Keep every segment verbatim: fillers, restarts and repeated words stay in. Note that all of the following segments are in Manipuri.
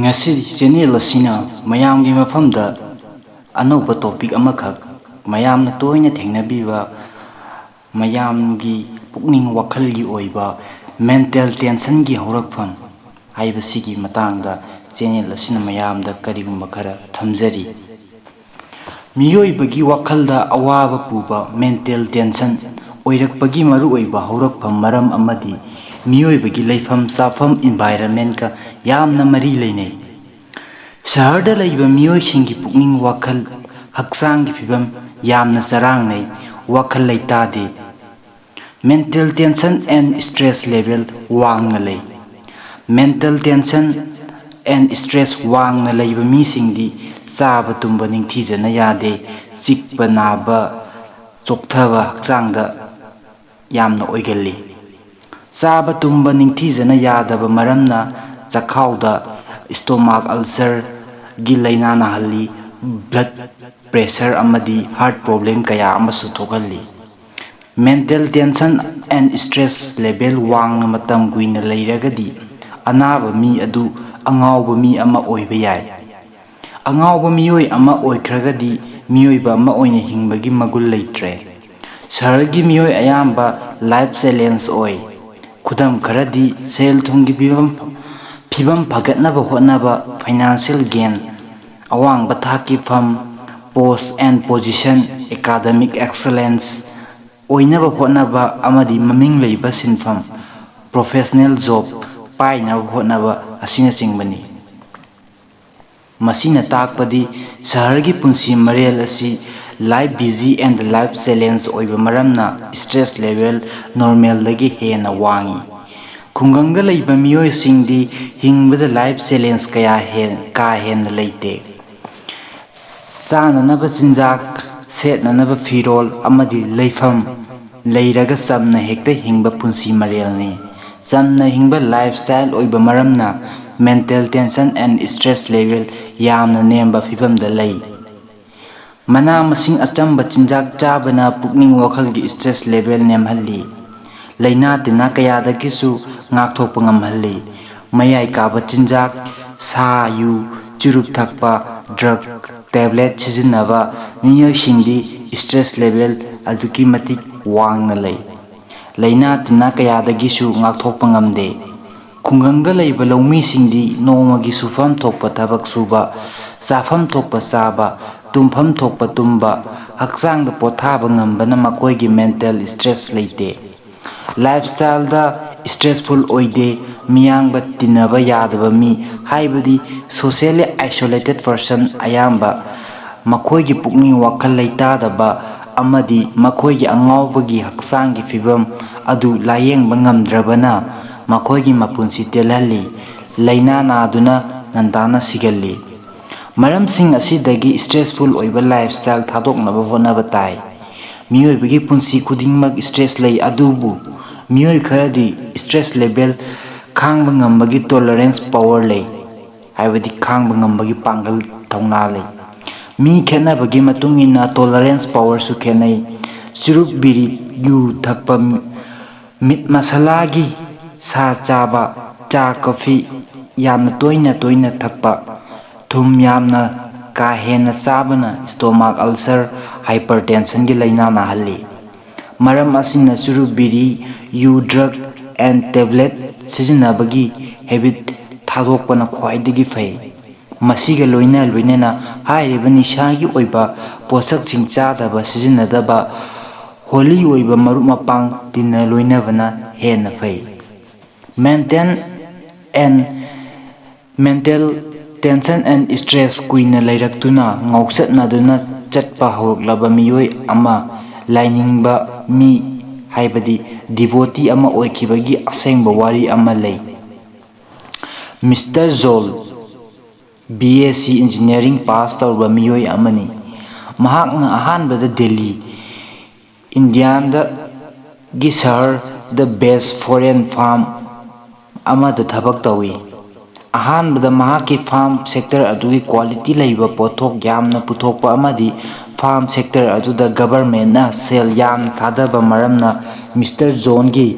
ꯉꯁꯤ ꯆꯦꯅꯦꯜ ꯑꯁꯤꯅ ꯃꯌꯥꯝꯒꯤ ꯃꯐꯝꯗ ꯑꯅꯧꯕ ꯇꯣꯄꯤꯛ ꯑꯃꯈꯛ, ꯃꯌꯥꯝꯅ ꯇꯣꯏꯅ ꯊꯦꯡꯅꯕꯤꯕ, ꯃꯌꯥꯝꯒꯤ ꯄꯨꯛꯅꯤꯡ ꯋꯥꯈꯜꯒꯤ ꯑꯣꯏꯕ ꯃꯦꯟꯇꯦꯜ ꯇꯦꯟꯁꯟꯒꯤ ꯍꯧꯔꯛꯐꯝ ꯍꯥꯏꯕꯁꯤꯒꯤ ꯃꯇꯥꯡꯗ ꯆꯦꯅꯦꯜ ꯑꯁꯤꯅ ꯃꯌꯥꯝꯗ ꯀꯔꯤꯒꯨꯝꯕ ꯈꯔ ꯊꯝꯖꯔꯤ꯫ ꯃꯤꯑꯣꯏꯕꯒꯤ ꯋꯥꯈꯜꯗ ꯑꯋꯥꯕ ꯄꯨꯕ ꯃꯦꯟꯇꯦꯜ ꯇꯦꯟꯁꯟ ꯑꯣꯏꯔꯛꯄꯒꯤ ꯃꯔꯨꯑꯣꯏꯕ ꯍꯧꯔꯛꯐꯝ ꯃꯔꯝ ꯑꯃꯗꯤ ꯃꯤꯑꯣꯏꯕꯒꯤ ꯂꯩꯐꯝ ꯆꯥꯐꯝ ꯏꯟꯚꯥꯏꯔꯟꯃꯦꯟꯀ ꯌꯥꯝꯅ ꯃꯔꯤ ꯂꯩꯅꯩ꯫ ꯁꯍꯔꯗ ꯂꯩꯕ ꯃꯤꯑꯣꯏꯁꯤꯡꯒꯤ ꯄꯨꯛꯅꯤꯡ ꯋꯥꯈꯜ, ꯍꯛꯆꯥꯡꯒꯤ ꯐꯤꯕꯝ ꯌꯥꯝꯅ ꯆꯔꯥꯡꯅꯩ, ꯋꯥꯈꯜ ꯂꯩꯇꯥꯗꯦ꯫ Mental tension and stress level ꯋꯥꯡꯅ ꯂꯩ꯫ Mental tension and stress ꯋꯥꯡꯅ ꯂꯩꯕ ꯃꯤꯁꯤꯡꯗꯤ ꯆꯥꯕ ꯇꯨꯝꯕ ꯅꯤꯡꯊꯤꯖꯅ ꯌꯥꯗꯦ, ꯆꯤꯛꯄ ꯅꯥꯕ, ꯆꯣꯛꯊꯕ ꯍꯛꯆꯥꯡꯗ ꯌꯥꯝꯅ ꯑꯣꯏꯒꯜꯂꯤ꯫ ꯆꯥꯕ ꯇꯨꯝꯕ ꯅꯤꯡꯊꯤꯖꯅ ꯌꯥꯗꯕ ꯃꯔꯝꯅ ꯆꯈꯥꯎꯗ stomach ulcerꯒꯤ ꯂꯥꯏꯅꯥ ꯅꯥꯍꯜꯂꯤ, blood pressure ꯑꯃꯗꯤ heart problem ꯀꯌꯥ ꯑꯃꯁꯨ ꯊꯣꯛꯍꯜꯂꯤ꯫ Mental tension and stress level ꯋꯥꯡꯅ ꯃꯇꯝ ꯀꯨꯏꯅ ꯂꯩꯔꯒꯗꯤ ꯑꯅꯥꯕ ꯃꯤ ꯑꯗꯨ ꯑꯉꯥꯎꯕ ꯃꯤ ꯑꯃ ꯑꯣꯏꯕ ꯌꯥꯏ꯫ ꯑꯉꯥꯎꯕ ꯃꯤꯑꯣꯏ ꯑꯃ ꯑꯣꯏꯈ꯭ꯔꯒꯗꯤ ꯃꯤꯑꯣꯏꯕ ꯑꯃ ꯑꯣꯏꯅ ꯍꯤꯡꯕꯒꯤ ꯃꯒꯨꯟ ꯂꯩꯇ꯭ꯔꯦ꯫ ꯁꯍꯔꯒꯤ ꯃꯤꯑꯣꯏ ꯑꯌꯥꯝꯕ life challenge ꯑꯣꯏ꯫ ꯈꯨꯗꯝ ꯈꯔꯗꯤ ꯁꯦꯜ ꯊꯨꯝꯒꯤ ꯐꯤꯕꯝ, ꯐꯤꯕꯝ ꯐꯒꯠꯅꯕ ꯍꯣꯠꯅꯕ, financial gain, ꯑꯋꯥꯡꯕ ꯊꯥꯛꯀꯤ ꯐꯝ, post and position, academic excellence, ꯑꯣꯏꯅꯕ ꯍꯣꯠꯅꯕ ꯑꯃꯗꯤ ꯃꯃꯤꯡ ꯂꯩꯕ ꯁꯤꯟꯐꯝ, professional job, ꯄꯥꯏꯅꯕ ꯍꯣꯠꯅꯕ ꯑꯁꯤꯅꯆꯤꯡꯕꯅꯤ꯫ ꯃꯁꯤꯅ ꯇꯥꯛꯄꯗꯤ ꯁꯍꯔꯒꯤ ꯄꯨꯟꯁꯤ ꯃꯔꯦꯜ ꯑꯁꯤ life busy and life challenge ꯑꯣꯏꯕ ꯃꯔꯝꯅ stress level normalꯗꯒꯤ ꯍꯦꯟꯅ ꯋꯥꯡꯏ꯫ ꯈꯨꯡꯒꯪꯗ ꯂꯩꯕ ꯃꯤꯑꯣꯏꯁꯤꯡꯗꯤ ꯍꯤꯡꯕꯗ life challenge ꯀꯌꯥ ꯍꯦꯟ-, ꯀꯥ ꯍꯦꯟꯅ ꯂꯩꯇꯦ꯫ ꯆꯥꯅꯅꯕ ꯆꯤꯟꯖꯥꯛ, ꯁꯦꯠꯅꯅꯕ ꯐꯤꯔꯣꯜ ꯑꯃꯗꯤ ꯂꯩꯐꯝ ꯂꯩꯔꯒ ꯆꯝꯅ ꯍꯦꯛꯇ ꯍꯤꯡꯕ ꯄꯨꯟꯁꯤ ꯃꯔꯦꯜꯅꯤ꯫ ꯆꯝꯅ ꯍꯤꯡꯕ lifestyle ꯑꯣꯏꯕ ꯃꯔꯝꯅ mental tension and stress level ꯌꯥꯝꯅ ꯅꯦꯝꯕ ꯐꯤꯕꯝꯗ ꯂꯩ꯫ ꯃꯅꯥ ꯃꯁꯤꯡ ꯑꯆꯝꯕ ꯆꯤꯟꯖꯥꯛ ꯆꯥꯕꯅ ꯄꯨꯛꯅꯤꯡ ꯋꯥꯈꯜꯒꯤ stress level ꯅꯦꯝꯍꯜꯂꯤ꯫ ꯂꯥꯏꯅꯥ ꯇꯤꯟꯅꯥ ꯀꯌꯥꯗꯒꯤꯁꯨ ꯉꯥꯛꯊꯣꯛꯄ ꯉꯝꯍꯜꯂꯤ꯫ ꯃꯌꯥꯏ ꯀꯥꯕ ꯆꯤꯟꯖꯥꯛ, ꯁꯥ, ꯌꯨ, ꯆꯨꯔꯨꯞ ꯊꯛꯄ, drug, tablet ꯁꯤꯖꯤꯟꯅꯕ ꯃꯤꯑꯣꯏꯁꯤꯡꯗꯤ stress level ꯑꯗꯨꯛꯀꯤ ꯃꯇꯤꯛ ꯋꯥꯡꯅ ꯂꯩ꯫ ꯂꯥꯏꯅꯥ ꯇꯤꯟꯅꯥ ꯀꯌꯥꯗꯒꯤꯁꯨ ꯉꯥꯛꯊꯣꯛꯄ ꯉꯝꯗꯦ꯫ ꯈꯨꯡꯒꯪꯗ ꯂꯩꯕ ꯂꯧꯃꯤꯁꯤꯡꯗꯤ ꯅꯣꯡꯃꯒꯤ ꯁꯨꯐꯝ ꯊꯣꯛꯄ ꯊꯕꯛ ꯁꯨꯕ, ꯆꯥꯐꯝ ꯊꯣꯛꯄ ꯆꯥꯕ, ꯇꯨꯝꯐꯝ ꯊꯣꯛꯄ ꯇꯨꯝꯕ, ꯍꯛꯆꯥꯡꯗ ꯄꯣꯊꯥꯕ ꯉꯝꯕꯅ ꯃꯈꯣꯏꯒꯤ mental stress ꯂꯩꯇꯦ꯫ Lifestyleꯗ stressful ꯑꯣꯏꯗꯦ꯫ ꯃꯤꯌꯥꯝꯒ ꯇꯤꯟꯅꯕ ꯌꯥꯗꯕ ꯃꯤ, ꯍꯥꯏꯕꯗꯤ socially isolated person ꯑꯌꯥꯝꯕ ꯃꯈꯣꯏꯒꯤ ꯄꯨꯛꯅꯤꯡ ꯋꯥꯈꯜ ꯂꯩꯇꯥꯗꯕ ꯑꯃꯗꯤ ꯃꯈꯣꯏꯒꯤ ꯑꯉꯥꯎꯕꯒꯤ ꯍꯛꯆꯥꯡꯒꯤ ꯐꯤꯕꯝ ꯑꯗꯨ ꯂꯥꯌꯦꯡꯕ ꯉꯝꯗ꯭ꯔꯕꯅ ꯃꯈꯣꯏꯒꯤ ꯃꯄꯨꯟꯁꯤ ꯇꯦꯜꯍꯜꯂꯤ꯫ ꯂꯥꯏꯅꯥ ꯅꯥꯗꯨꯅ ꯉꯟꯇꯥꯅ ꯁꯤꯒꯜꯂꯤ꯫ ꯃꯔꯝꯁꯤꯡ ꯑꯁꯤꯗꯒꯤ stressful ꯑꯣꯏꯕ lifestyle ꯊꯥꯗꯣꯛꯅꯕ ꯍꯣꯠꯅꯕ ꯇꯥꯏ꯫ ꯃꯤꯑꯣꯏꯕꯒꯤ ꯄꯨꯟꯁꯤ ꯈꯨꯗꯤꯡꯃꯛ stress ꯂꯩ, ꯑꯗꯨꯕꯨ ꯃꯤꯑꯣꯏ ꯈꯔꯗꯤ stress level ꯈꯥꯡꯕ ꯉꯝꯕꯒꯤ tolerance power ꯂꯩ, ꯍꯥꯏꯕꯗꯤ ꯈꯥꯡꯕ ꯉꯝꯕꯒꯤ ꯄꯥꯡꯒꯜ ꯊꯧꯅꯥ ꯂꯩ꯫ ꯃꯤ ꯈꯦꯠꯅꯕꯒꯤ ꯃꯇꯨꯡ ꯏꯟꯅ tolerance powerꯁꯨ ꯈꯦꯠꯅꯩ꯫ ꯆꯨꯔꯨꯞ, ꯕꯤꯔꯤ, ꯌꯨ ꯊꯛꯄ, meat ꯃꯁꯥꯂꯥꯒꯤ ꯁꯥ ꯆꯥꯕ, ꯆꯥ, coffee ꯌꯥꯝꯅ ꯇꯣꯏꯅ ꯇꯣꯏꯅ ꯊꯛꯄ, ꯊꯨꯝ ꯌꯥꯝꯅ ꯀꯥ ꯍꯦꯟꯅ ꯆꯥꯕꯅ stomach ulcer, hypertensionꯒꯤ ꯂꯥꯏꯅꯥ ꯅꯥꯍꯜꯂꯤ꯫ ꯃꯔꯝ ꯑꯁꯤꯅ ꯆꯨꯔꯨꯞ, ꯕꯤꯔꯤ, ꯌꯨ, drug and tablet ꯁꯤꯖꯤꯟꯅꯕꯒꯤ habit ꯊꯥꯗꯣꯛꯄꯅ ꯈ꯭ꯋꯥꯏꯗꯒꯤ ꯐꯩ꯫ ꯃꯁꯤꯒ ꯂꯣꯏꯅ ꯂꯣꯏꯅꯅ ꯍꯥꯏꯔꯤꯕ ꯅꯤꯁꯥꯒꯤ ꯑꯣꯏꯕ ꯄꯣꯠꯁꯛꯁꯤꯡ ꯆꯥꯗꯕ, ꯁꯤꯖꯤꯟꯅꯗꯕ, holy ꯑꯣꯏꯕ ꯃꯔꯨꯞ ꯃꯄꯥꯡ ꯇꯤꯟꯅ ꯂꯣꯏꯅꯕꯅ ꯍꯦꯟꯅ ꯐꯩ꯫ Mental and mental tension and stress ꯀꯨꯏꯅ ꯂꯩꯔꯛꯇꯨꯅ ꯉꯥꯎꯆꯠꯅꯗꯨꯅ ꯆꯠꯄ ꯍꯧꯔꯛꯂꯕ ꯃꯤꯑꯣꯏ ꯑꯃ, ꯂꯥꯏꯅꯤꯡꯕ ꯃꯤ, ꯍꯥꯏꯕꯗꯤ devotee ꯑꯃ ꯑꯣꯏꯈꯤꯕꯒꯤ ꯑꯁꯦꯡꯕ ꯋꯥꯔꯤ ꯑꯃ ꯂꯩ꯫ Mister Zol, B S C Engineering pass ꯇꯧꯔꯕ ꯃꯤꯑꯣꯏ ꯑꯃꯅꯤ꯫ ꯃꯍꯥꯛꯅ ꯑꯍꯥꯟꯕꯗ ꯗꯦꯜꯂꯤ, ꯏꯟꯗꯤꯌꯥꯗꯒꯤ ꯁꯍꯔ the best foreign firm ꯑꯃꯗ ꯊꯕꯛ ꯇꯧꯏ꯫ ꯑꯍꯥꯟꯕꯗ ꯃꯍꯥꯛꯀꯤ farm sector ꯑꯗꯨꯒꯤ quality ꯂꯩꯕ ꯄꯣꯠꯊꯣꯛ ꯌꯥꯝꯅ ꯄꯨꯊꯣꯛꯄ ꯑꯃꯗꯤ farm sector ꯑꯗꯨꯗ governmentꯅ ꯁꯦꯜ ꯌꯥꯝꯅ ꯊꯥꯗꯕ ꯃꯔꯝꯅ Mister Zolꯒꯤ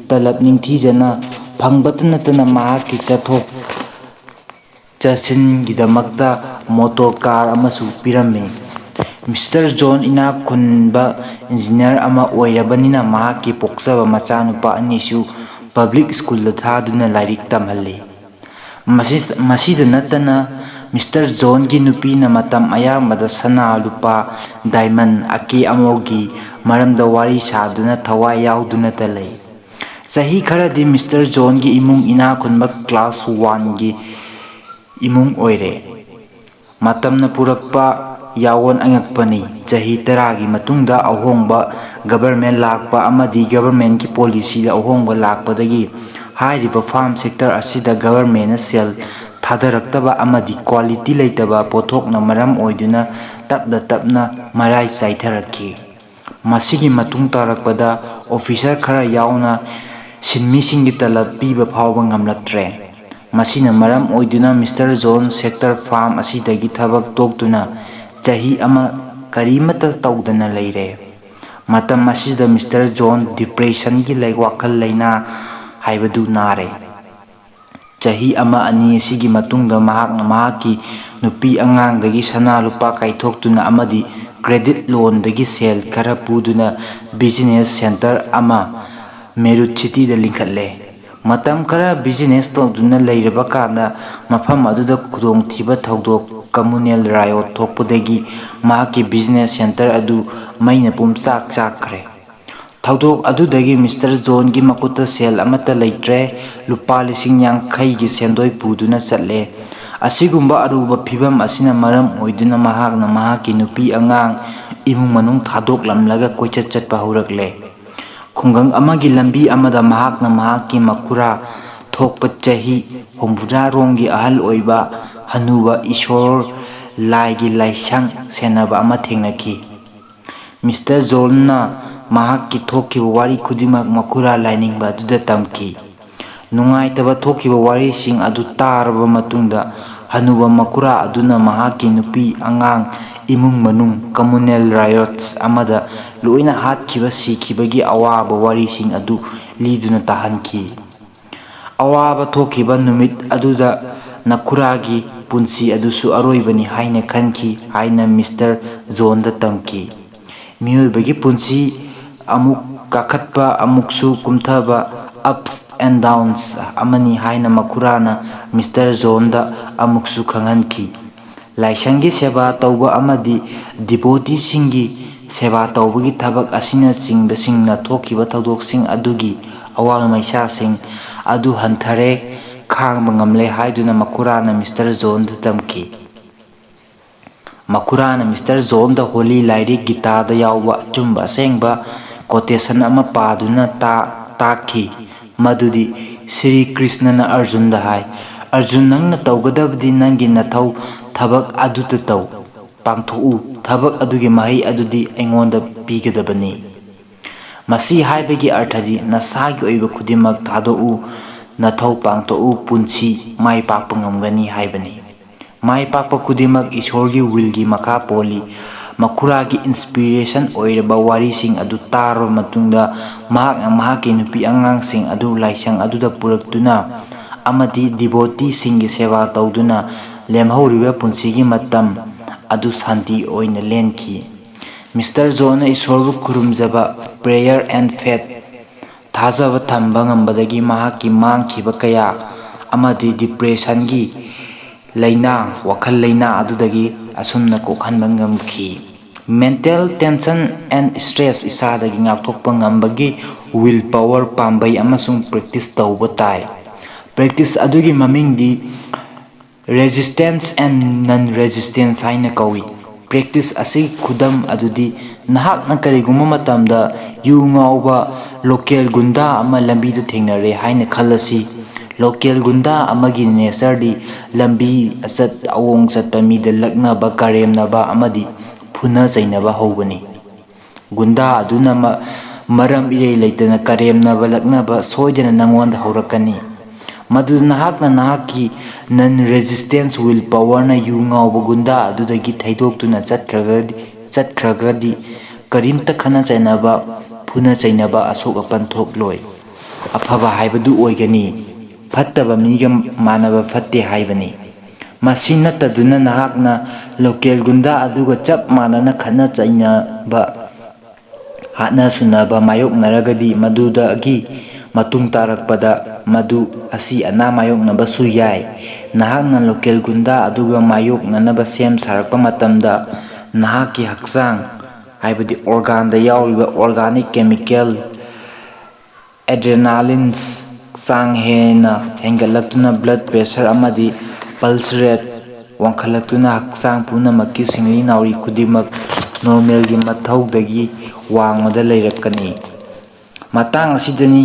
ꯇꯂꯕ ꯅꯤꯡꯊꯤꯖꯅ ꯐꯪꯕꯇ ꯅꯠꯇꯅ ꯃꯍꯥꯛꯀꯤ ꯆꯠꯊꯣꯛ ꯆꯠꯁꯤꯟꯒꯤꯗꯃꯛꯇ ꯃꯣꯇꯣꯔ ꯀꯥꯔ ꯑꯃꯁꯨ ꯄꯤꯔꯝꯃꯤ꯫ ꯃꯤꯁꯇꯔ ꯖꯣꯟ ꯏꯅꯥꯛ ꯈꯨꯟꯕ ꯏꯟꯖꯤꯅꯤꯌꯥꯔ ꯑꯃ ꯑꯣꯏꯔꯕꯅꯤꯅ, ꯃꯍꯥꯛꯀꯤ ꯄꯣꯛꯆꯕ ꯃꯆꯥꯅꯨꯄꯥ ꯑꯅꯤꯁꯨ ꯄꯕ꯭ꯂꯤꯛ ꯁ꯭ꯀꯨꯜꯗ ꯊꯥꯗꯨꯅ ꯂꯥꯏꯔꯤꯛ ꯇꯝꯍꯜꯂꯤ꯫ ꯃꯁꯤ-, ꯃꯁꯤꯗ ꯅꯠꯇꯅ, ꯃꯤꯁꯇꯔ ꯖꯣꯟꯒꯤ ꯅꯨꯄꯤꯅ ꯃꯇꯝ ꯑꯌꯥꯝꯕꯗ ꯁꯅꯥ, ꯂꯨꯄꯥ, ꯗꯥꯏꯃꯟ, ꯑꯀꯦ ꯑꯃꯧꯒꯤ ꯃꯔꯝꯗ ꯋꯥꯔꯤ ꯁꯥꯗꯨꯅ ꯊꯋꯥꯏ ꯌꯥꯎꯗꯨꯅꯇ ꯂꯩ꯫ ꯆꯍꯤ ꯈꯔꯗꯤ ꯃꯤꯁꯇꯔ ꯖꯣꯟꯒꯤ ꯏꯃꯨꯡ ꯏꯅꯥꯛ ꯈꯨꯟꯕ ꯀ꯭ꯂꯥꯁ ꯋꯥꯟꯒꯤ ꯏꯃꯨꯡ ꯑꯣꯏꯔꯦ꯫ ꯃꯇꯝꯅ ꯄꯨꯔꯛꯄ ꯌꯥꯑꯣꯟ ꯑꯉꯛꯄꯅꯤ꯫ ꯆꯍꯤ ꯇꯔꯥꯒꯤ ꯃꯇꯨꯡꯗ ꯑꯍꯣꯡꯕ ꯒꯕꯔꯃꯦꯟ ꯂꯥꯛꯄ ꯑꯃꯗꯤ ꯒꯕꯔꯃꯦꯟꯒꯤ ꯄꯣꯂꯤꯁꯤꯗ ꯑꯍꯣꯡꯕ ꯂꯥꯛꯄꯗꯒꯤ ꯍꯥꯏꯔꯤꯕ ꯐꯥꯔꯝ ꯁꯦꯛꯇꯔ ꯑꯁꯤꯗ ꯒꯕꯔꯃꯦꯟꯅ ꯁꯦꯜ ꯊꯥꯗꯔꯛꯇꯕ ꯑꯃꯗꯤ ꯀ꯭ꯋꯥꯂꯤꯇꯤ ꯂꯩꯇꯕ ꯄꯣꯠꯊꯣꯛꯅ ꯃꯔꯝ ꯑꯣꯏꯗꯨꯅ ꯇꯞꯅ ꯇꯞꯅ ꯃꯔꯥꯏ ꯆꯥꯏꯊꯔꯛꯈꯤ꯫ ꯃꯁꯤꯒꯤ ꯃꯇꯨꯡ ꯇꯥꯔꯛꯄꯗ ꯑꯣꯐꯤꯁꯔ ꯈꯔ ꯌꯥꯎꯅ ꯁꯤꯟꯃꯤꯁꯤꯡꯒꯤ ꯇꯂꯕ ꯄꯤꯕ ꯐꯥꯎꯕ ꯉꯝꯂꯛꯇ꯭ꯔꯦ꯫ ꯃꯁꯤꯅ ꯃꯔꯝ ꯑꯣꯏꯗꯨꯅ ꯃꯤꯁꯇꯔ ꯖꯣꯟ ꯁꯦꯛꯇꯔ ꯐꯥꯔꯝ ꯑꯁꯤꯗꯒꯤ ꯊꯕꯛ ꯇꯣꯛꯇꯨꯅ ꯆꯍꯤ ꯑꯃ ꯀꯔꯤꯃꯠꯇ ꯇꯧꯗꯅ ꯂꯩꯔꯦ꯫ ꯃꯇꯝ ꯑꯁꯤꯗ ꯃꯤꯁꯇꯔ ꯖꯣꯟ ꯗꯤꯄ꯭ꯔꯦꯁꯟꯒꯤ ꯂꯩ-, ꯋꯥꯈꯜ ꯂꯩꯅꯥ ꯍꯥꯏꯕꯗꯨ ꯅꯥꯔꯦ꯫ ꯆꯍꯤ ꯑꯃ ꯑꯅꯤ ꯑꯁꯤꯒꯤ ꯃꯇꯨꯡꯗ ꯃꯍꯥꯛꯅ ꯃꯍꯥꯛꯀꯤ ꯅꯨꯄꯤ ꯑꯉꯥꯡꯗꯒꯤ ꯁꯅꯥ ꯂꯨꯄꯥ ꯀꯥꯏꯊꯣꯛꯇꯨꯅ ꯑꯃꯗꯤ ꯀ꯭ꯔꯦꯗꯤꯠ ꯂꯣꯟꯗꯒꯤ ꯁꯦꯜ ꯈꯔ ꯄꯨꯗꯨꯅ ꯕꯤꯖꯤꯅꯦꯁ ꯁꯦꯟꯇꯔ ꯑꯃ ꯃꯦꯔꯨꯠ ꯁꯤꯇꯤꯗ ꯂꯤꯡꯈꯠꯂꯦ꯫ ꯃꯇꯝ ꯈꯔ ꯕꯤꯖꯤꯅꯦꯁ ꯇꯧꯗꯨꯅ ꯂꯩꯔꯕ ꯀꯥꯟꯗ ꯃꯐꯝ ꯑꯗꯨꯗ ꯈꯨꯗꯣꯡꯊꯤꯕ ꯊꯧꯗꯣꯛ ꯀꯝꯃꯨꯅꯦꯜ ꯔꯥꯏꯑꯣꯠ ꯊꯣꯛꯄꯗꯒꯤ ꯃꯍꯥꯛꯀꯤ ꯕꯤꯖꯤꯅꯦꯁ ꯁꯦꯟꯇꯔ ꯑꯗꯨ ꯃꯩꯅ ꯄꯨꯝꯆꯥꯛ ꯆꯥꯛꯈ꯭ꯔꯦ꯫ ꯊꯧꯗꯣꯛ ꯑꯗꯨꯗꯒꯤ ꯃꯤꯁꯇꯔ ꯖꯣꯟꯒꯤ ꯃꯈꯨꯠꯇ ꯁꯦꯜ ꯑꯃꯠꯇ ꯂꯩꯇ꯭ꯔꯦ꯫ ꯂꯨꯄꯥ ꯂꯤꯁꯤꯡ ꯌꯥꯡꯈꯩꯒꯤ ꯁꯦꯟꯗꯣꯏ ꯄꯨꯗꯨꯅ ꯆꯠꯂꯦ꯫ ꯑꯁꯤꯒꯨꯝꯕ ꯑꯔꯨꯕ ꯐꯤꯚꯝ ꯑꯁꯤꯅ ꯃꯔꯝ ꯑꯣꯏꯗꯨꯅ ꯃꯍꯥꯛꯅ ꯃꯍꯥꯛꯀꯤ ꯅꯨꯄꯤ ꯑꯉꯥꯡ, ꯏꯃꯨꯡ ꯃꯅꯨꯡ ꯊꯥꯗꯣꯛꯂꯝꯂꯒ ꯀꯣꯏꯆꯠ ꯆꯠꯄ ꯍꯧꯔꯛꯂꯦ꯫ ꯈꯨꯡꯒꯪ ꯑꯃꯒꯤ ꯂꯝꯕꯤ ꯑꯃꯗ ꯃꯍꯥꯛꯅ ꯃꯍꯥꯛꯀꯤ ꯃꯈꯨꯔꯥ ꯊꯣꯛꯄ ꯆꯍꯤ ꯍꯨꯝꯐꯨꯇꯔꯥꯔꯣꯝꯒꯤ ꯑꯍꯜ ꯑꯣꯏꯕ ꯍꯅꯨꯕ ꯏꯁꯣꯔ ꯂꯥꯏꯒꯤ ꯂꯥꯏꯁꯪ ꯁꯦꯟꯅꯕ ꯑꯃ ꯊꯦꯡꯅꯈꯤ꯫ ꯃꯤꯁꯇꯔ ꯖꯣꯟꯅ ꯃꯍꯥꯛꯀꯤ ꯊꯣꯛꯈꯤꯕ ꯋꯥꯔꯤ ꯈꯨꯗꯤꯡꯃꯛ ꯃꯈꯨꯔꯥ ꯂꯥꯏꯅꯤꯡꯕ ꯑꯗꯨꯗ ꯇꯝꯈꯤ꯫ ꯅꯨꯡꯉꯥꯏꯇꯕ ꯊꯣꯛꯈꯤꯕ ꯋꯥꯔꯤꯁꯤꯡ ꯑꯗꯨ ꯇꯥꯔꯕ ꯃꯇꯨꯡꯗ, ꯍꯅꯨꯕ ꯃꯈꯨꯔꯥ ꯑꯗꯨꯅ ꯃꯍꯥꯛꯀꯤ ꯅꯨꯄꯤ, ꯑꯉꯥꯡ, ꯏꯃꯨꯡ ꯃꯅꯨꯡ, ꯀꯝꯃꯨꯅꯦꯜ ꯔꯥꯏꯑꯣꯠꯁ ꯑꯃꯗ ꯂꯣꯏꯅ ꯍꯥꯠꯈꯤꯕ, ꯁꯤꯈꯤꯕꯒꯤ ꯑꯋꯥꯕ ꯋꯥꯔꯤꯁꯤꯡ ꯑꯗꯨ ꯂꯤꯗꯨꯅ ꯇꯥꯍꯟꯈꯤ꯫ ꯑꯋꯥꯕ ꯊꯣꯛꯈꯤꯕ ꯅꯨꯃꯤꯠ ꯑꯗꯨꯗ ꯅꯈꯨꯔꯥꯒꯤ ꯄꯨꯟꯁꯤ ꯑꯗꯨꯁꯨ ꯑꯔꯣꯏꯕꯅꯤ ꯍꯥꯏꯅ ꯈꯟꯈꯤ ꯍꯥꯏꯅ ꯃꯤꯁꯇꯔ ꯖꯣꯟꯗ ꯇꯝꯈꯤ꯫ ꯃꯤꯑꯣꯏꯕꯒꯤ ꯄꯨꯟꯁꯤ ꯑꯃꯨꯛ ꯀꯥꯈꯠꯄ ꯑꯃꯨꯛꯁꯨ ꯀꯨꯝꯊꯕ, ups and downs, ꯑꯃꯅꯤ ꯍꯥꯏꯅ ꯃꯈꯨꯔꯥꯅ ꯃꯤꯁꯇꯔ ꯖꯣꯟꯗ ꯑꯃꯨꯛꯁꯨ ꯈꯪꯍꯟꯈꯤ꯫ ꯂꯥꯏꯁꯪꯒꯤ ꯁꯦꯕꯥ ꯇꯧꯕ ꯑꯃꯗꯤ ꯗꯤꯕꯣꯇꯤꯁꯤꯡꯒꯤ ꯁꯦꯕꯥ ꯇꯧꯕꯒꯤ ꯊꯕꯛ ꯑꯁꯤꯅꯆꯤꯡꯕꯁꯤꯡꯅ ꯊꯣꯛꯈꯤꯕ ꯊꯧꯗꯣꯛꯁꯤꯡ ꯑꯗꯨꯒꯤ ꯑꯋꯥ ꯃꯩꯁꯥꯁꯤꯡ ꯑꯗꯨ ꯍꯟꯊꯔꯦ, ꯈꯥꯡꯕ ꯉꯝꯂꯦ ꯍꯥꯏꯗꯨꯅ ꯃꯈꯨꯔꯥꯅ ꯃꯤꯁꯇꯔ ꯖꯣꯟꯗ ꯇꯝꯈꯤ꯫ ꯃꯈꯨꯔꯥꯅ ꯃꯤꯁꯇꯔ ꯖꯣꯟꯗ ꯍꯣꯂꯤ ꯂꯥꯏꯔꯤꯛ ꯒꯤꯇꯥꯗ ꯌꯥꯎꯕ ꯑꯆꯨꯝꯕ ꯑꯁꯦꯡꯕ quotation ꯑꯃ ꯄꯥꯗꯨꯅ ꯇꯥ-, ꯇꯥꯛꯈꯤ, ꯃꯗꯨꯗꯤ ꯁ꯭ꯔꯤ ꯀ꯭ꯔꯤꯁꯅꯅ ꯑꯔꯖꯨꯟꯗ ꯍꯥꯏ, "ꯑꯔꯖꯨꯟ, ꯅꯪꯅ ꯇꯧꯒꯗꯕꯗꯤ ꯅꯪꯒꯤ ꯅꯊꯧ ꯊꯕꯛ ꯑꯗꯨꯇ ꯇꯧ, ꯄꯥꯡꯊꯣꯛꯎ, ꯊꯕꯛ ꯑꯗꯨꯒꯤ ꯃꯍꯩ ꯑꯗꯨꯗꯤ ꯑꯩꯉꯣꯟꯗ ꯄꯤꯒꯗꯕꯅꯤ"꯫ ꯃꯁꯤ ꯍꯥꯏꯕꯒꯤ ꯑꯔꯊꯗꯤ ꯅꯁꯥꯒꯤ ꯑꯣꯏꯕ ꯈꯨꯗꯤꯡꯃꯛ ꯊꯥꯗꯣꯛꯎ, ꯅꯊꯧ ꯄꯥꯡꯊꯣꯛꯎ, ꯄꯨꯟꯁꯤ ꯃꯥꯏ ꯄꯥꯛꯄ ꯉꯝꯒꯅꯤ ꯍꯥꯏꯕꯅꯤ꯫ ꯃꯥꯏ ꯄꯥꯛꯄ ꯈꯨꯗꯤꯡꯃꯛ ꯏꯁꯣꯔꯒꯤ willꯒꯤ ꯃꯈꯥ ꯄꯣꯜꯂꯤ꯫ ꯃꯈꯨꯔꯥꯒꯤ inspiration ꯑꯣꯏꯔꯕ ꯋꯥꯔꯤꯁꯤꯡ ꯑꯗꯨ ꯇꯥꯔꯕ ꯃꯇꯨꯡꯗ, ꯃꯍꯥꯛꯅ ꯃꯍꯥꯛꯀꯤ ꯅꯨꯄꯤ ꯑꯉꯥꯡꯁꯤꯡ ꯑꯗꯨ ꯂꯥꯏꯁꯪ ꯑꯗꯨꯗ ꯄꯨꯔꯛꯇꯨꯅ ꯑꯃꯗꯤ devoteeꯁꯤꯡꯒꯤ ꯁꯦꯕꯥ ꯇꯧꯗꯨꯅ ꯂꯦꯝꯍꯧꯔꯤꯕ ꯄꯨꯟꯁꯤꯒꯤ ꯃꯇꯝ ꯑꯗꯨ ꯁꯥꯟꯇꯤ ꯑꯣꯏꯅ ꯂꯦꯟꯈꯤ꯫ ꯃꯤꯁꯇꯔ ꯖꯣꯟꯅ ꯏꯁꯣꯔꯕꯨ ꯈꯨꯔꯨꯝꯖꯕ, prayer and faith, ꯊꯥꯖꯕ ꯊꯝꯕ ꯉꯝꯕꯗꯒꯤ ꯃꯍꯥꯛꯀꯤ ꯃꯥꯡꯈꯤꯕ ꯀꯌꯥ ꯑꯃꯗꯤ depressionꯒꯤ ꯂꯥꯏꯅꯥ, ꯋꯥꯈꯜ ꯂꯥꯏꯅꯥ ꯑꯗꯨꯗꯒꯤ ꯑꯁꯨꯝꯅ ꯀꯣꯛꯍꯟꯕ ꯉꯝꯈꯤ꯫ Mental tension and stress ꯏꯁꯥꯗꯒꯤ ꯉꯥꯛꯊꯣꯛꯄ ꯉꯝꯕꯒꯤ will power ꯄꯥꯝꯕꯩ ꯑꯃꯁꯨꯡ practice ꯇꯧꯕ ꯇꯥꯏ꯫ Practice ꯑꯗꯨꯒꯤ ꯃꯃꯤꯡꯗꯤ resistance and non-resistance ꯍꯥꯏꯅ ꯀꯧꯏ꯫ Practice ꯑꯁꯤꯒꯤ ꯈꯨꯗꯝ ꯑꯗꯨꯗꯤ, ꯅꯍꯥꯛꯅ ꯀꯔꯤꯒꯨꯝꯕ ꯃꯇꯝꯗ ꯌꯨ ꯉꯥꯎꯕ local ꯒꯨꯟꯗꯥ ꯑꯃ ꯂꯝꯕꯤꯗ ꯊꯦꯡꯅꯔꯦ ꯍꯥꯏꯅ ꯈꯜꯂꯁꯤ꯫ Local ꯒꯨꯟꯗꯥ ꯑꯃꯒꯤ natureꯗꯤ ꯂꯝꯕꯤ ꯑꯆꯠ ꯑꯋꯣꯡ ꯆꯠꯄ ꯃꯤꯗ ꯂꯛꯅꯕ, ꯀꯔꯦꯝꯅꯕ ꯑꯃꯗꯤ ꯐꯨꯅ ꯆꯩꯅꯕ ꯍꯧꯕꯅꯤ꯫ ꯒꯨꯟꯗꯥ ꯑꯗꯨꯅ ꯃ-, ꯃꯔꯝ ꯏꯔꯩ ꯂꯩꯇꯅ ꯀꯔꯦꯝꯅꯕ ꯂꯛꯅꯕ ꯁꯣꯏꯗꯅ ꯅꯉꯣꯟꯗ ꯍꯧꯔꯛꯀꯅꯤ꯫ ꯃꯗꯨꯗ ꯅꯍꯥꯛꯅ ꯅꯍꯥꯛꯀꯤ non-resistance will powerꯅ ꯌꯨ ꯉꯥꯎꯕ ꯒꯨꯟꯗꯥ ꯑꯗꯨꯗꯒꯤ ꯊꯩꯗꯣꯛꯇꯨꯅ ꯆꯠꯈ꯭ꯔꯒꯗꯤ, ꯆꯠꯈ꯭ꯔꯒꯗꯤ ꯀꯔꯤꯝꯇ ꯈꯠꯅ ꯆꯩꯅꯕ, ꯐꯨꯅ ꯆꯩꯅꯕ, ꯑꯁꯣꯛ ꯑꯄꯟ ꯊꯣꯛꯂꯣꯏ꯫ ꯑꯐꯕ ꯍꯥꯏꯕꯗꯨ ꯑꯣꯏꯒꯅꯤ꯫ ꯐꯠꯇꯕ ꯃꯤꯒ ꯃꯥꯟꯅꯕ ꯐꯠꯇꯦ ꯍꯥꯏꯕꯅꯤ꯫ ꯃꯁꯤ ꯅꯠꯇꯗꯨꯅ ꯅꯍꯥꯛꯅ local ꯒꯨꯟꯗꯥ ꯑꯗꯨꯒ ꯆꯞ ꯃꯥꯟꯅꯅ ꯈꯠꯅ ꯆꯩꯅꯕ ꯍꯥꯠꯅ ꯁꯨꯅꯕ ꯃꯥꯌꯣꯛꯅꯔꯒꯗꯤ ꯃꯗꯨꯗꯒꯤ ꯃꯇꯨꯡ ꯇꯥꯔꯛꯄꯗ ꯃꯗꯨ ꯑꯁꯤ ꯑꯅꯥ ꯃꯥꯌꯣꯛꯅꯕꯁꯨ ꯌꯥꯏ꯫ ꯅꯍꯥꯛꯅ local ꯒꯨꯟꯗꯥ ꯑꯗꯨꯒ ꯃꯥꯌꯣꯛꯅꯅꯕ ꯁꯦꯝ ꯁꯥꯔꯛꯄ ꯃꯇꯝꯗ ꯅꯍꯥꯛꯀꯤ ꯍꯛꯆꯥꯡ, ꯍꯥꯏꯕꯗꯤ organ ꯗ ꯌꯥꯎꯔꯤꯕ organic chemical adrenaline ꯆꯥꯡ ꯍꯦꯟꯅ ꯍꯦꯟꯒꯠꯂꯛꯇꯨꯅ blood pressure ꯑꯃꯗꯤ pulse rate ꯋꯥꯡꯈꯠꯂꯛꯇꯨꯅ ꯍꯛꯆꯥꯡ ꯄꯨꯝꯅꯃꯛꯀꯤ ꯁꯤꯡꯂꯤ ꯅꯥꯎꯔꯤ ꯈꯨꯗꯤꯡꯃꯛ normal ꯒꯤ ꯃꯊꯧꯗꯒꯤ ꯋꯥꯡꯃꯗ ꯂꯩꯔꯛꯀꯅꯤ꯫ ꯃꯇꯥꯡ ꯑꯁꯤꯗꯅꯤ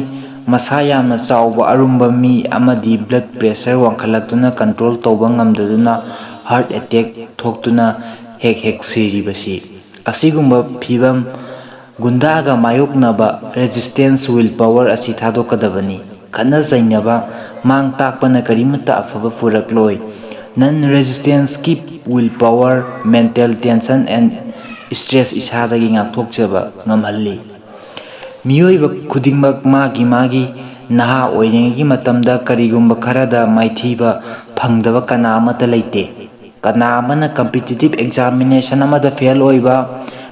ꯃꯁꯥ ꯌꯥꯝꯅ ꯆꯥꯎꯕ ꯑꯔꯨꯝꯕ ꯃꯤ ꯑꯃꯗꯤ blood pressure ꯋꯥꯡꯈꯠꯂꯛꯇꯨꯅ control ꯇꯧꯕ ꯉꯝꯗꯗꯨꯅ heart attack ꯊꯣꯛꯇꯨꯅ ꯍꯦꯛ ꯍꯦꯛ ꯁꯤꯔꯤꯕꯁꯤ꯫ ꯑꯁꯤꯒꯨꯝꯕ ꯐꯤꯚꯝ ꯒꯨꯟꯗꯥꯒ ꯃꯥꯌꯣꯛꯅꯕ resistance will power ꯑꯁꯤ ꯊꯥꯗꯣꯛꯀꯗꯕꯅꯤ꯫ ꯈꯠꯅ ꯆꯩꯅꯕ ꯃꯥꯡ ꯇꯥꯛꯄꯅ ꯀꯔꯤꯃꯠꯇ ꯑꯐꯕ ꯄꯨꯔꯛꯂꯣꯏ꯫ Non resistance keep will power, mental tension and stress ꯏꯁꯥꯗꯒꯤ ꯉꯥꯛꯊꯣꯛꯆꯕ ꯉꯝꯍꯜꯂꯤ꯫ ꯃꯤꯑꯣꯏꯕ ꯈꯨꯗꯤꯡꯃꯛ ꯃꯥꯒꯤ ꯃꯥꯒꯤ ꯅꯍꯥ ꯑꯣꯏꯔꯤꯉꯩꯒꯤ ꯃꯇꯝꯗ ꯀꯔꯤꯒꯨꯝꯕ ꯈꯔꯗ ꯃꯥꯏꯊꯤꯕ ꯐꯪꯗꯕ ꯀꯅꯥ ꯑꯃꯠꯇ ꯂꯩꯇꯦ꯫ ꯀꯅꯥ ꯑꯃꯅ competitive examination ꯑꯃꯗ fail ꯑꯣꯏꯕ,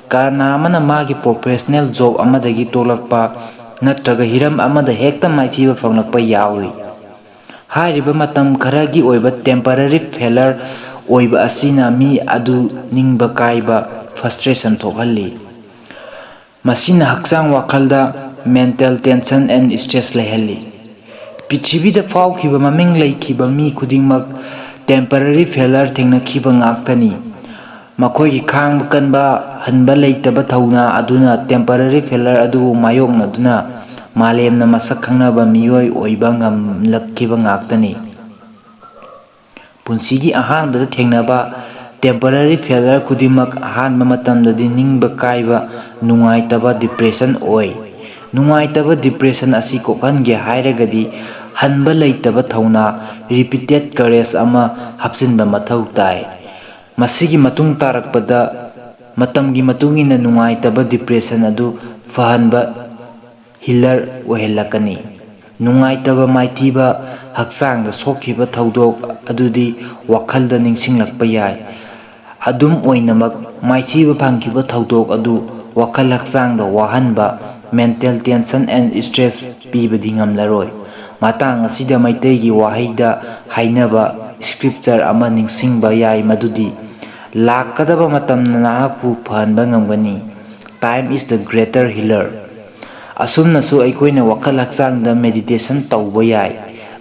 ꯀꯅꯥ ꯑꯃꯅ ꯃꯥꯒꯤ professional job ꯑꯃꯗꯒꯤ ꯇꯣꯛꯂꯛꯄ, ꯅꯠꯇ꯭ꯔꯒ ꯍꯤꯔꯝ ꯑꯃꯗ ꯍꯦꯛꯇ ꯃꯥꯏꯊꯤꯕ ꯐꯪꯂꯛꯄ ꯌꯥꯎꯏ꯫ ꯍꯥꯏꯔꯤꯕ ꯃꯇꯝ ꯈꯔꯒꯤ ꯑꯣꯏꯕ temporary failure ꯑꯣꯏꯕ ꯑꯁꯤꯅ ꯃꯤ ꯑꯗꯨ ꯅꯤꯡꯕ ꯀꯥꯏꯕ, frustration ꯊꯣꯛꯍꯜꯂꯤ꯫ ꯃꯁꯤꯅ ꯍꯛꯆꯥꯡ ꯋꯥꯈꯜꯗ mental tension and stress ꯂꯩꯍꯜꯂꯤ꯫ ꯄ꯭ꯔꯤꯊꯤꯕꯤꯗ ꯐꯥꯎꯈꯤꯕ ꯃꯃꯤꯡ ꯂꯩꯈꯤꯕ ꯃꯤ ꯈꯨꯗꯤꯡꯃꯛ temporary failure ꯊꯦꯡꯅꯈꯤꯕ ꯉꯥꯛꯇꯅꯤ꯫ ꯃꯈꯣꯏꯒꯤ ꯈꯥꯡꯕ ꯀꯟꯕ, ꯍꯟꯕ ꯂꯩꯇꯕ ꯊꯧꯅꯥ ꯑꯗꯨꯅ temporary failure ꯑꯗꯨꯕꯨ ꯃꯥꯌꯣꯛꯅꯗꯨꯅ ꯃꯥꯂꯦꯝꯅ ꯃꯁꯛ ꯈꯪꯅꯕ ꯃꯤꯑꯣꯏ ꯑꯣꯏꯕ ꯉꯝꯂꯛꯈꯤꯕ ꯉꯥꯛꯇꯅꯤ꯫ ꯄꯨꯟꯁꯤꯒꯤ ꯑꯍꯥꯟꯕꯗ ꯊꯦꯡꯅꯕ temporary failure ꯈꯨꯗꯤꯡꯃꯛ ꯑꯍꯥꯟꯕ ꯃꯇꯝꯗꯗꯤ ꯅꯤꯡꯕ ꯀꯥꯏꯕ, ꯅꯨꯡꯉꯥꯏꯇꯕ, depression ꯑꯣꯏ꯫ ꯅꯨꯡꯉꯥꯏꯇꯕ depression ꯑꯁꯤ ꯀꯣꯛꯍꯟꯒꯦ ꯍꯥꯏꯔꯒꯗꯤ ꯍꯟꯕ ꯂꯩꯇꯕ ꯊꯧꯅꯥ, repeated courage ꯑꯃ ꯍꯥꯞꯆꯤꯟꯕ ꯃꯊꯧ ꯇꯥꯏ꯫ ꯃꯁꯤꯒꯤ ꯃꯇꯨꯡ ꯇꯥꯔꯛꯄꯗ ꯃꯇꯝꯒꯤ ꯃꯇꯨꯡ ꯏꯟꯅ ꯅꯨꯡꯉꯥꯏꯇꯕ depression ꯑꯗꯨ ꯐꯍꯟꯕ healer ꯑꯣꯏꯍꯜꯂꯛꯀꯅꯤ꯫ ꯅꯨꯡꯉꯥꯏꯇꯕ ꯃꯥꯏꯊꯤꯕ ꯍꯛꯆꯥꯡꯗ ꯁꯣꯛꯈꯤꯕ ꯊꯧꯗꯣꯛ ꯑꯗꯨꯗꯤ ꯋꯥꯈꯜꯗ ꯅꯤꯡꯁꯤꯡꯂꯛꯄ ꯌꯥꯏ꯫ ꯑꯗꯨꯝ ꯑꯣꯏꯅꯃꯛ, ꯃꯥꯏꯊꯤꯕ ꯐꯪꯈꯤꯕ ꯊꯧꯗꯣꯛ ꯑꯗꯨ ꯋꯥꯈꯜ ꯍꯛꯆꯥꯡꯗ ꯋꯥꯍꯟꯕ, mental tension and stress ꯄꯤꯕꯗꯤ ꯉꯝꯂꯔꯣꯏ꯫ ꯃꯇꯥꯡ ꯑꯁꯤꯗ ꯃꯩꯇꯩꯒꯤ ꯋꯥꯍꯩꯗ ꯍꯥꯏꯅꯕ scripture ꯑꯃ ꯅꯤꯡꯁꯤꯡꯕ ꯌꯥꯏ, ꯃꯗꯨꯗꯤ, "ꯂꯥꯛꯀꯗꯕ ꯃꯇꯝꯅ ꯅꯍꯥꯛꯄꯨ ꯐꯍꯟꯕ ꯉꯝꯒꯅꯤ꯫ Time is the greater healer"꯫ ꯑꯁꯨꯝꯅꯁꯨ ꯑꯩꯈꯣꯏꯅ ꯋꯥꯈꯜ ꯍꯛꯆꯥꯡꯗ meditation ꯇꯧꯕ ꯌꯥꯏ,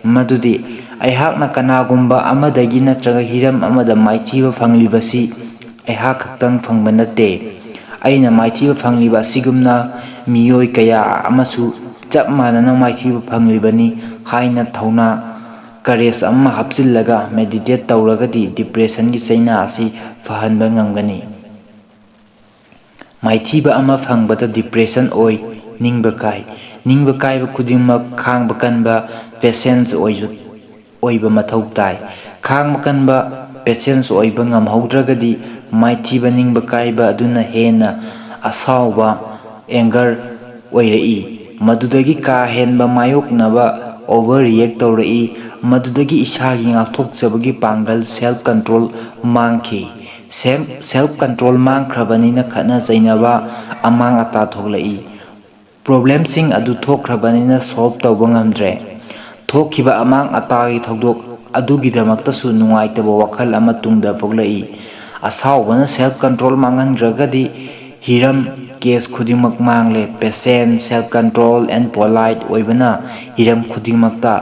ꯃꯗꯨꯗꯤ, "ꯑꯩꯍꯥꯛꯅ ꯀꯅꯥꯒꯨꯝꯕ ꯑꯃꯗꯒꯤ ꯅꯠꯇ꯭ꯔꯒ ꯍꯤꯔꯝ ꯑꯃꯗ ꯃꯥꯏꯊꯤꯕ ꯐꯪꯂꯤꯕꯁꯤ ꯑꯩꯍꯥꯛ ꯈꯛꯇꯪ ꯐꯪꯕ ꯅꯠꯇꯦ꯫ ꯑꯩꯅ ꯃꯥꯏꯊꯤꯕ ꯐꯪꯂꯤꯕ ꯑꯁꯤꯒꯨꯝꯅ ꯃꯤꯑꯣꯏ ꯀꯌꯥ ꯑꯃꯁꯨ ꯆꯞ ꯃꯥꯟꯅꯅ ꯃꯥꯏꯊꯤꯕ ꯐꯪꯂꯤꯕꯅꯤ" ꯍꯥꯏꯅ ꯊꯧꯅꯥ, courage ꯑꯃ ꯍꯥꯞꯆꯤꯜꯂꯒ meditate ꯇꯧꯔꯒꯗꯤ depressionꯒꯤ ꯆꯩꯅꯥ ꯑꯁꯤ ꯐꯍꯟꯕ ꯉꯝꯒꯅꯤ꯫ ꯃꯥꯏꯊꯤꯕ ꯑꯃ ꯐꯪꯕꯗ depression ꯑꯣꯏ, ꯅꯤꯡꯕ ꯀꯥꯏ꯫ ꯅꯤꯡꯕ ꯀꯥꯏꯕ ꯈꯨꯗꯤꯡꯃꯛ ꯈꯥꯡꯕ ꯀꯟꯕ, patience ꯑꯣꯏꯕ ꯃꯊꯧ ꯇꯥꯏ꯫ ꯈꯥꯡꯕ ꯀꯟꯕ, patience ꯑꯣꯏꯕ ꯉꯝꯍꯧꯗ꯭ꯔꯒꯗꯤ, ꯃꯥꯏꯊꯤꯕ ꯅꯤꯡꯕ ꯀꯥꯏꯕ ꯑꯗꯨꯅ ꯍꯦꯟꯅ ꯑꯁꯥꯎꯕ, anger, ꯑꯣꯏꯔꯛꯏ꯫ ꯃꯗꯨꯗꯒꯤ ꯀꯥ ꯍꯦꯟꯕ ꯃꯥꯌꯣꯛꯅꯕ, over react ꯇꯧꯔꯛꯏ꯫ ꯃꯗꯨꯗꯒꯤ ꯏꯁꯥꯒꯤ ꯉꯥꯛꯊꯣꯛꯆꯕꯒꯤ ꯄꯥꯡꯒꯜ, self control, ꯃꯥꯡꯈꯤ꯫ Self control ꯃꯥꯡꯈ꯭ꯔꯕꯅꯤꯅ ꯈꯠꯅ ꯆꯩꯅꯕ, ꯑꯃꯥꯡ ꯑꯇꯥ ꯊꯣꯛꯂꯛꯏ꯫ Problemꯁꯤꯡ ꯑꯗꯨ ꯊꯣꯛꯈ꯭ꯔꯕꯅꯤꯅ solve ꯇꯧꯕ ꯉꯝꯗ꯭ꯔꯦ꯫ ꯊꯣꯛꯈꯤꯕ ꯑꯃꯥꯡ ꯑꯇꯥꯒꯤ ꯊꯧꯗꯣꯛ ꯑꯗꯨꯒꯤꯗꯃꯛꯇꯁꯨ ꯅꯨꯡꯉꯥꯏꯇꯕ ꯋꯥꯈꯜ ꯑꯃ ꯇꯨꯡꯗ ꯄꯣꯛꯂꯛꯏ꯫ ꯑꯁꯥꯎꯕꯅ self control ꯃꯥꯡꯍꯟꯈ꯭ꯔꯒꯗꯤ ꯍꯤꯔꯝ, case ꯈꯨꯗꯤꯡꯃꯛ ꯃꯥꯡꯂꯦ꯫ Patient, self control and polite ꯑꯣꯏꯕꯅ ꯍꯤꯔꯝ ꯈꯨꯗꯤꯡꯃꯛꯇ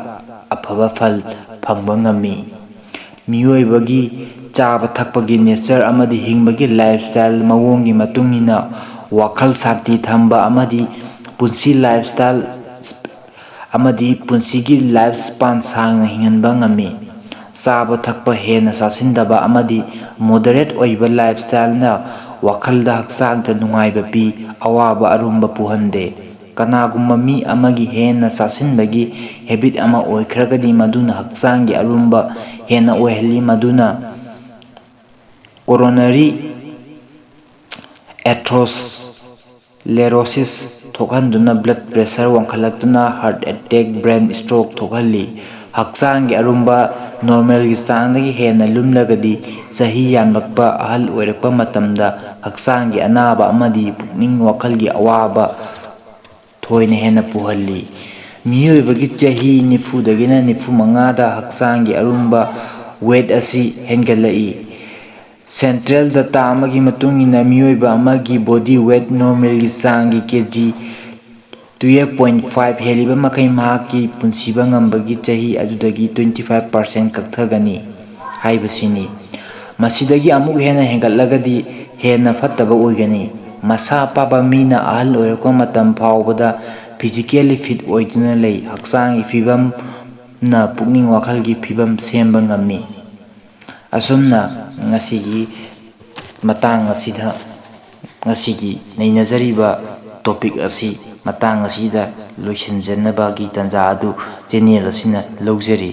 ꯑꯐꯕ ꯐꯜ ꯐꯪꯕ ꯉꯝꯃꯤ꯫ ꯃꯤꯑꯣꯏꯕꯒꯤ ꯆꯥꯕ ꯊꯛꯄꯒꯤ nature ꯑꯃꯗꯤ ꯍꯤꯡꯕꯒꯤ lifestyle ꯃꯑꯣꯡꯒꯤ ꯃꯇꯨꯡ ꯏꯟꯅ ꯋꯥꯈꯜ ꯁꯥꯟꯇꯤ ꯊꯝꯕ ꯑꯃꯗꯤ ꯄꯨꯟꯁꯤ lifestyle ꯑꯃꯗꯤ ꯄꯨꯟꯁꯤꯒꯤ life span ꯁꯥꯡꯅ ꯍꯤꯡꯍꯟꯕ ꯉꯝꯃꯤ꯫ ꯆꯥꯕ ꯊꯛꯄ ꯍꯦꯟꯅ ꯆꯥꯁꯤꯟꯗꯕ ꯑꯃꯗꯤ moderate ꯑꯣꯏꯕ lifestyleꯅ ꯋꯥꯈꯜꯗ ꯍꯛꯆꯥꯡꯗ ꯅꯨꯡꯉꯥꯏꯕ ꯄꯤ, ꯑꯋꯥꯕ ꯑꯔꯨꯝꯕ ꯄꯨꯍꯟꯗꯦ꯫ ꯀꯅꯥꯒꯨꯝꯕ ꯃꯤ ꯑꯃꯒꯤ ꯍꯦꯟꯅ ꯆꯥꯁꯤꯟꯕꯒꯤ habit ꯑꯃ ꯑꯣꯏꯈ꯭ꯔꯒꯗꯤ ꯃꯗꯨꯅ ꯍꯛꯆꯥꯡꯒꯤ ꯑꯔꯨꯝꯕ ꯍꯦꯟꯅ ꯑꯣꯏꯍꯜꯂꯤ, ꯃꯗꯨꯅ coronary atherosclerosis ꯊꯣꯛꯍꯟꯗꯨꯅ blood pressure ꯋꯥꯡꯈꯠꯂꯛꯇꯨꯅ heart attack, brain stroke ꯊꯣꯛꯍꯜꯂꯤ꯫ ꯍꯛꯆꯥꯡꯒꯤ ꯑꯔꯨꯝꯕ ꯅꯣꯔꯃꯦꯜꯒꯤ ꯆꯥꯡꯗꯒꯤ ꯍꯦꯟꯅ ꯂꯨꯝꯂꯒꯗꯤ, ꯆꯍꯤ ꯌꯥꯝꯂꯛꯄ, ꯑꯍꯜ ꯑꯣꯏꯔꯛꯄ ꯃꯇꯝꯗ ꯍꯛꯆꯥꯡꯒꯤ ꯑꯅꯥꯕ ꯑꯃꯗꯤ ꯄꯨꯛꯅꯤꯡ ꯋꯥꯈꯜꯒꯤ ꯑꯋꯥꯕ ꯊꯣꯏꯅ ꯍꯦꯟꯅ ꯄꯨꯍꯜꯂꯤ꯫ ꯃꯤꯑꯣꯏꯕꯒꯤ ꯆꯍꯤ ꯅꯤꯐꯨꯗꯒꯤꯅ ꯅꯤꯐꯨ ꯃꯉꯥꯗ ꯍꯛꯆꯥꯡꯒꯤ ꯑꯔꯨꯝꯕ ꯋꯦꯠ ꯑꯁꯤ ꯍꯦꯟꯒꯠꯂꯛꯏ꯫ ꯁꯦꯟꯇ꯭ꯔꯦꯜ ꯗꯇꯥ ꯑꯃꯒꯤ ꯃꯇꯨꯡ ꯏꯟꯅ, ꯃꯤꯑꯣꯏꯕ ꯑꯃꯒꯤ ꯕꯣꯗꯤ ꯋꯦꯠ ꯅꯣꯔꯃꯦꯜꯒꯤ ꯆꯥꯡꯒꯤ ꯀꯦ ꯖꯤ ꯇꯨꯌꯦꯜꯐ ꯄꯣꯏꯟꯠ ꯐꯥꯏꯚ ꯍꯦꯜꯂꯤꯕ ꯃꯈꯩ ꯃꯍꯥꯛꯀꯤ ꯄꯨꯟꯁꯤꯕ ꯉꯝꯕꯒꯤ ꯆꯍꯤ ꯑꯗꯨꯗꯒꯤ ꯇ꯭ꯋꯦꯟꯇꯤ ꯐꯥꯏꯚ ꯄꯥꯔꯁꯦꯟꯠ ꯀꯛꯊꯒꯅꯤ ꯍꯥꯏꯕꯁꯤꯅꯤ꯫ ꯃꯁꯤꯗꯒꯤ ꯑꯃꯨꯛ ꯍꯦꯟꯅ ꯍꯦꯟꯒꯠꯂꯒꯗꯤ ꯍꯦꯟꯅ ꯐꯠꯇꯕ ꯑꯣꯏꯒꯅꯤ꯫ ꯃꯁꯥ ꯄꯥꯕ ꯃꯤꯅ ꯑꯍꯜ ꯑꯣꯏꯔꯛꯄ ꯃꯇꯝ ꯐꯥꯎꯕꯗ ꯐꯤꯖꯤꯀꯦꯜꯂꯤ ꯐꯤꯠ ꯑꯣꯏꯗꯨꯅ ꯂꯩ꯫ ꯍꯛꯆꯥꯡꯒꯤ ꯐꯤꯕꯝꯅ ꯄꯨꯛꯅꯤꯡ ꯋꯥꯈꯜꯒꯤ ꯐꯤꯕꯝ ꯁꯦꯝꯕ ꯉꯝꯃꯤ꯫ ꯑꯁꯨꯝꯅ ꯉꯁꯤꯒꯤ ꯃꯇꯥꯡ ꯑꯁꯤꯗ, ꯉꯁꯤꯒꯤ ꯅꯩꯅꯖꯔꯤꯕ ꯇꯣꯄꯤꯛ ꯑꯁꯤ ꯃꯇꯥꯡ ꯑꯁꯤꯗ ꯂꯣꯏꯁꯤꯟꯖꯅꯕꯒꯤ ꯇꯥꯟꯖꯥ ꯑꯗꯨ ꯆꯦꯅꯦꯜ ꯑꯁꯤꯅ ꯂꯧꯖꯔꯤ꯫